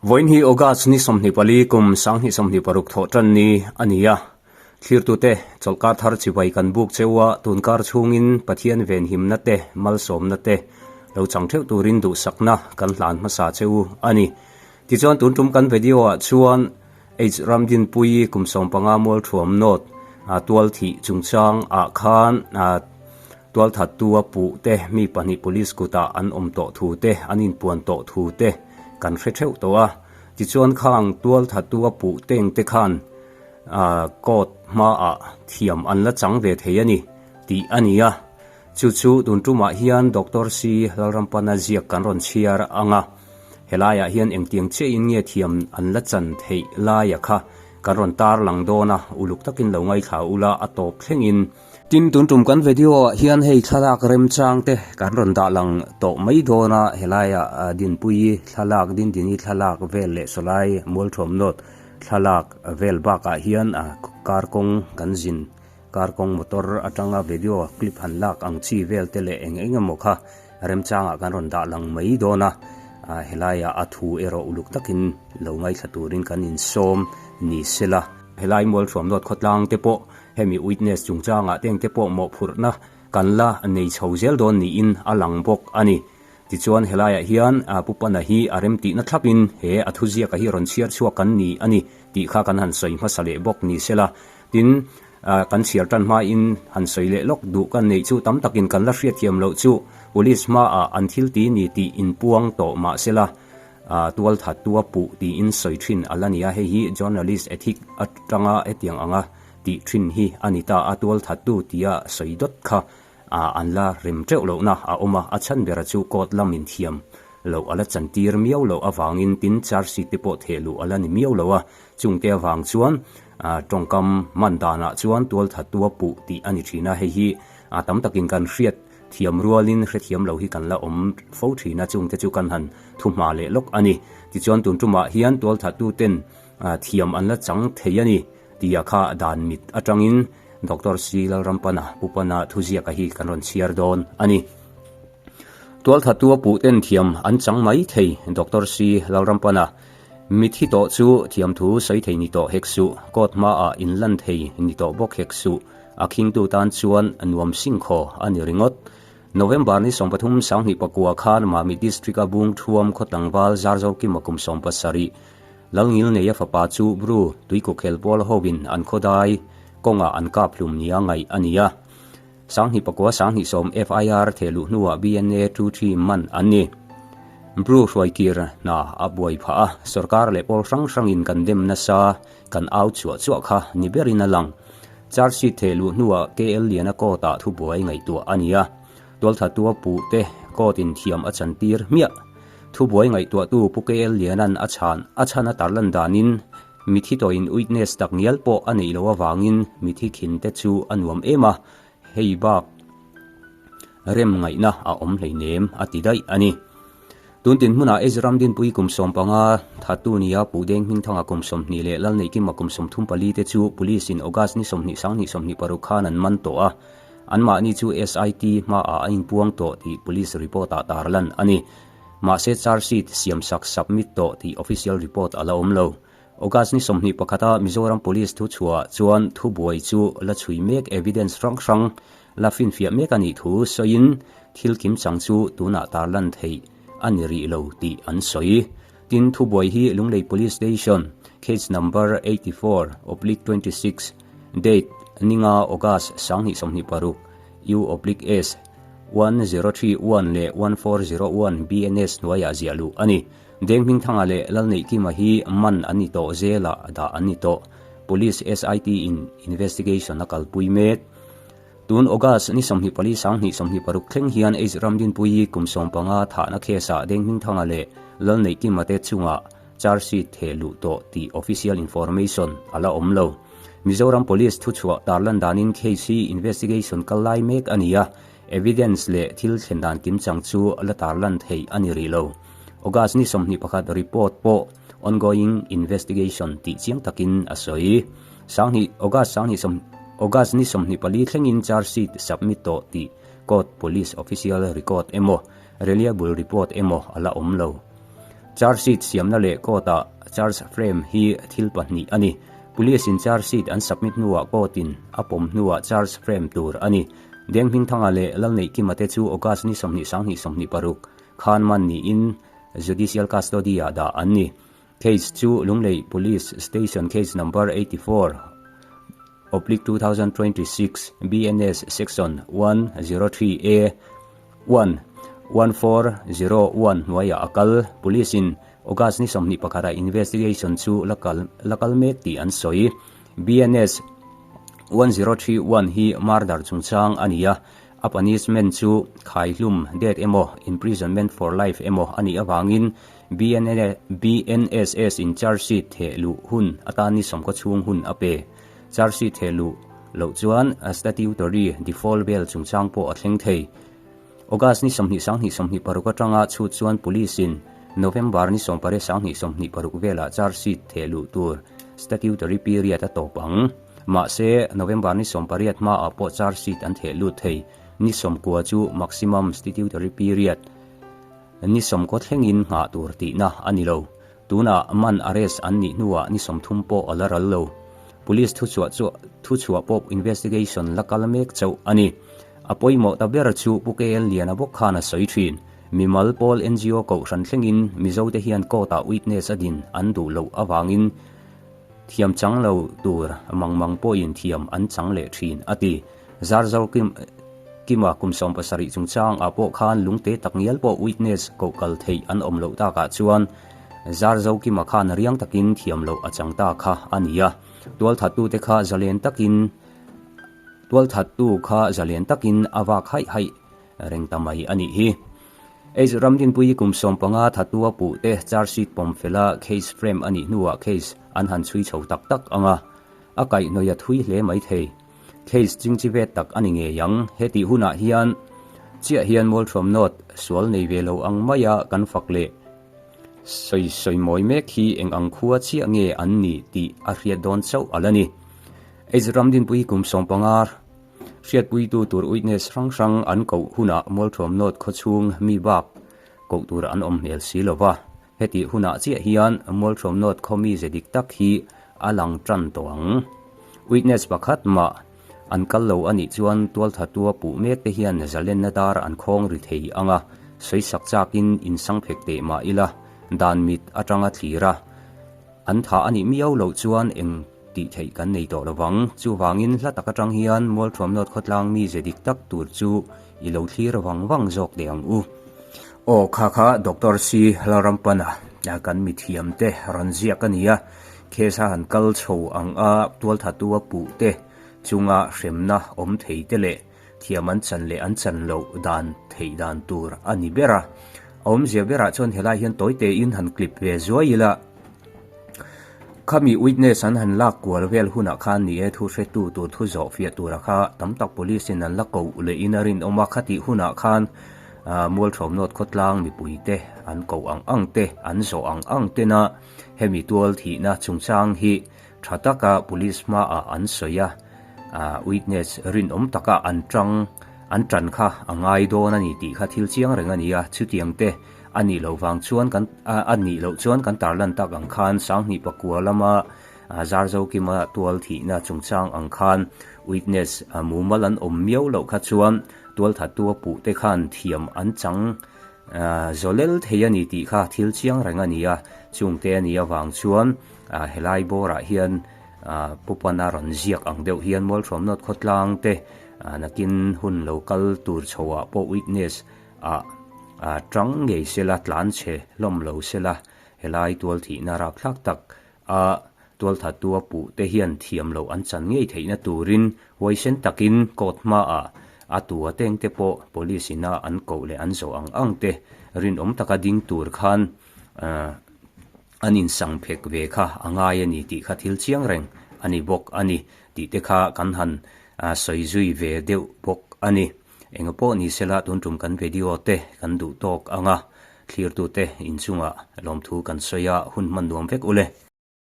Vawiin hi August ni 24 kum 2026 thawh tan ni a ni a. Thlirtute, chawlhkar thar chibai kan buk cheu a, tunkar chhungin Pathian venhimna te, malsawmna te lo chang theuh turin duhsakna kan hlan hmasa cheu a ni. Tichuan tun tum kan video ah chuan H Ramdinpuii kum 15 mualthuam nawt tual thih chungchang ah khan Tualthattu a puh te, mi pahnih police kutah an awm tawh thu te, an inpuan tawh thu te kan hre theuh tawh a. Tichuan khang tualthattu a puh teng te khan court hmaah thiam an la chang ve thei a ni tih a ni a. Chu chu tun tumah hian Doctor C Lalrampana ziak kan rawn chhiar ang a, helaiah hian engtiang chiahin nge thiam an la chan theih laia kha kan rawn tarlang dawn a, uluk takin lo ngaithla ula a tawp thlengin. Tin, tun tum kan video ah hian hei thlalak remchang te kan rawn dah lang tawh mai dawn a, helai ah Dinpuii thlalak, Dindini thlalak vel leh sawlai Mualthuam North thlalak vel bakah hian car kawng kan zin, car kawng motor atanga video clip han lak ang chi vel te leh eng eng emaw kha remchang ah kan rawn dah lang mai dawn a, helai ah a thu erawh uluk takin lo ngaithla turin kan insawm ni sela. Helai Mualthuam North khawtlang te pawh Hemi witness chungchangah te engte pawh mawhphurhna kan la nei chho zel dawn niin a lang bawk a ni. Tichuan helaiah hian Pu Pana hi a remtihna thlapin he a thuziaka hi rawn chhiar chhuak kan ni a ni tih kha kan han sawi hmasa leh bawk ni sela. Tin, kan chhiar tan hmain han sawi leh lawk duh kan neih chu tam takin kan la hriatthiam loh chu Police hmaah an thil ti ni tih inpuang tawh mah sela tualthattua puh tiin sawi thin a la ni a, hei hi journalist ethic atanga hetiang anga tih thin hi a ni ta a, tualthattu tia sawi dawt kha an la rem teuh lohna a awm a, a chhan bera chu court lamin thiam loh a la chantir miau loh avangin tin charge sheet te pawh theh luh a la ni miau lo a, chungte avang chuan tawngkam man danah chuan tualthattua puh tih a ni thin a, hei hi tam takin kan hriat thiam rualin hrethiam lo hi kan la awm fo thin a, chungte chu kan han thu hma leh lawk a ni. Tichuan tun tumah hian tualthattu ten thiam an la chang thei a ni tia kha dan mit atangin Doctor C Lalrampana Pu Pana thuziaka hi kan rawn chhiar dawn a ni. Tualthattu a puh ten thiam an chang mai thei Doctor C Lalrampana Mithi tawh chu thiamthu sawi thei ni tawh hek suh, court hmaah inlan thei ni tawh bawk hek suh, a khingtu tan chuan nuam singkhaw a ni ringawt. November ni 13 sanghnih pakua khan Mamit District-a Bung Thuam khaw tlangval Zarzokima kum 17 Lalngilneia fapa chu Bru tuikukkhel pawl hovin an khawdai kawngah an kap hlum nia ngaih a ni a. Sanghnih pakua sanghnih sawm FIR theh luh hnuah BNA two three man an ni. Bru hruaikir hna a buai phah a, sorkar leh pawl hrang hrangin kan dem nasa, kan au chhuah chhuah kha ni berin a lang. Charge sheet theh luh hnuah KL Liana court ah thubuai ngaihtuah a ni a, tualthatua puh te court in thiam a chantir hmiah. Thubuai ngaihtuahtu Pu KL Liana'n a chhan a chhan a tarlan danin Mithi tawhin witness tak ngial pawh a neih loh avangin mithi khin te chu a nuam em a, hei bak rem ngaihna a awm hleinem a ti daih a ni. Tun tin hmunah Ezram Dinpui kum 15, Thatu nia Pu Deng Hmingthanga kum 20 leh Lalneihkima kum 34 te chu Police in August ni 20 sanghnih 26 khan an man tawh a, anmahni chu SIT hmaah a inpuang tawh tih Police report ah tarlan a ni. Mahse charge sheet siamsak submit tawh tih official report a la awm lo. August ni 21 a Mizoram Police thuchhuah chuan thubuai chu la chhui mek evidence hrang hrang la finfiah mek a nih thu sawiin thil kim chang chu tunah tarlan theih a ni rih lo tih an sawi. Tin, thubuai hi Lunglei Police Station case number 84/26 date ninga August 2026 U/S 1031 leh 1401 BNS hnuaiah ziah luh a ni. Deng Hmingthanga leh Lalneihkima hi man an ni tawh zelah dah an ni tawh. Police SIT in investigation a kalpui mek. Tun August ni 24 sanghnih 26 thleng hian H Ramdinpuii kum 15 thahna case ah Deng Hmingthanga leh Lalneihkima te chungah charge sheet theh luh tawh tih official information a la awm lo. Mizoram Police thuchhuah tarlan danin case hi investigation kal lai mek a ni a, evidence leh thil thlen dan kimchang chu la tarlan theih a ni rih lo. August ni 21 report pawh ongoing investigation tih chiang takin a sawi. Sanghnih August sanghnih sawm August ni 24 thlengin charge sheet submit tawh tih court police official record emaw reliable report emaw a la awm lo. Charge sheet siamna leh court-a charge frame hi thil pahnih a ni. Police-in charge sheet an submit hnuah court-in a pawm hnuah charge frame tur a ni. Denghmingthanga leh Lalneihkima te chu August ni 20 sanghnih 26 khan man niin judicial custody-ah dah an ni. Case chu Lunglei Police Station Case Number 84 oblique 2026 BNS Section 103 A 1 1401 hnuaiah a kal. Police in August ni 21 ah investigation chu la kal la kal mek tih an sawi. BNS 1031 hi murder chungchang a ni a, a punishment chu khaihlum, death emaw imprisonment for life emaw a nih avangin BNSS in charge sheet theh luh hun atan ni sawmkaw chhung hun a pe. Charge sheet theh luh loh chuan statutory default bail chungchang pawh a thleng thei. August ni 20 sanghnih 26 atanga chhut chuan police in November ni 18 sanghnih 26 velah charge sheet theh luh tur statutory period a tawp ang. Mahse, November ni 18 hmaah pawh charge sheet an theh lut thei. Ni 90 chu maximum statutory period. Ni sawmkaw thlengin nghah tur tihna a ni lo. Tunah man arrest an nih hnuah ni 30 pawh a la ral lo. Police thuchhuah chu thuchhuah pawh investigation la kal mek chauh a ni. A pawimawh ta ber chu Pu KL Liana bawk khan a sawi thin. Mimal pawl NGO kohhran thlengin Mizote hian court-ah witness a din an duh loh avangin thiam chang lo tur mang mang pawhin thiam an chang leh thin a ti. Zarzo Kim Kima kum 17 chungchang ah pawh khan lungte tak ngial pawh witness koh kal theih an awm loh takah chuan Zarzo Kima khan riang takin thiam loh a chang ta kha a ni a. Tualthattute kha zalen takin Tualthattu kha zalen takin a vak haih haih reng ta mai a nih hi. H Ramdinpuii kum 15 thattu a puh te charge sheet pawm fela case frame a nih hnuah case an han chhui chho tak tak ang a, a kaihhnawih a thui hle mai thei. Case chingchi ve tak a ni ngei ang. Hetih hunah hian chiah hian Mualthuam North sual nei ve lo ang maia kan fak leh sawi sawi mawi mek hi eng ang khua chiah nge an nih tih a hriat dawn chauh a la ni. H Ramdinpui kum 15 hriatpuitu tur witness hrang hrang an koh hunah Mualthuam North khawchhung mi bak koh tur an awm hmel si lova. Hetih hunah chiah hian Mualthuam North khaw mize dik tak hi a lang tan tawh ang. Witness pakhat mah an kal lo a nih chuan tualthatua puh mek te hian zalenna dar an khawng ri thei ang a, sawisak chakin insang phek teh mah ila dan mit atanga thlir a, an thah a nih miau loh chuan eng tih theih kan nei tawh lovang. Chuvangin hla tak atang hian Mualthuam North khawtlang mize dik tak tur chu i lo thlir vang vang zawk teh ang u. Aw kha kha Doctor C Lalrampana kan mithiam te rawn ziak a ni a, case a han kal chho ang a tualthatu a puh te chunga hremna awm thei te leh thiam an chan leh an chan loh dan theih dan tur a ni ber a. A awmzia berah chuan helai hian tawi tein han clip ve zuai ila. Khami witness an han lak kual vel hunah khan ni e thu hretu tur thu zawh fiah tura kha tam tak police in an la koh leh in a rinawm a, khatih hunah khan Mualthawm North khawtlang mipui te an koh ang ang te an zawh ang ang tena hemi tual thihna chungchang hi tha taka police hmaah an sawi a, witness rinawm taka an tang an tan kha a ngai dawn a ni tih kha thil chiang reng a ni a, chutiang te A nih loh vang chuan kan a nih loh chuan kan tarlan tak ang khan Sanghnih pakua lama Zarzokima tual thihna chungchang ang khan witness mumal an awm miau loh kha chuan tualthattu a puh te khan thiam an chang zawlel thei a ni tih kha thil chiang reng a ni a, chungte a nih avang chuan helai bawrah hian Pu Pana rawn ziak ang deuh hian Mualhrawm North khawtlang te nakin hun lo kal tur chhoah pawh witness Ah, ah, tang ngei sela, tlan chhe hlawm lo sela, helai tual thihna rapthlak tak a tualthattu a puh te hian thiam loh an chan ngei theihna turin huaisen takin court hmaah a tu a teng te pawh police ina an koh leh an zawh ang ang te rinawm taka ding tur khan ah an insang phek ve kha a ngai a ni tih kha thil chiang reng a ni bawk a ni tih te kha kan han sawi zui ve deuh bawk a ni. Eng pawh ni sela tun tum kan video te kan duh tawk ang a, thlirtute inchungah lawmthu kan sawi a, hun hman nuam vek ule.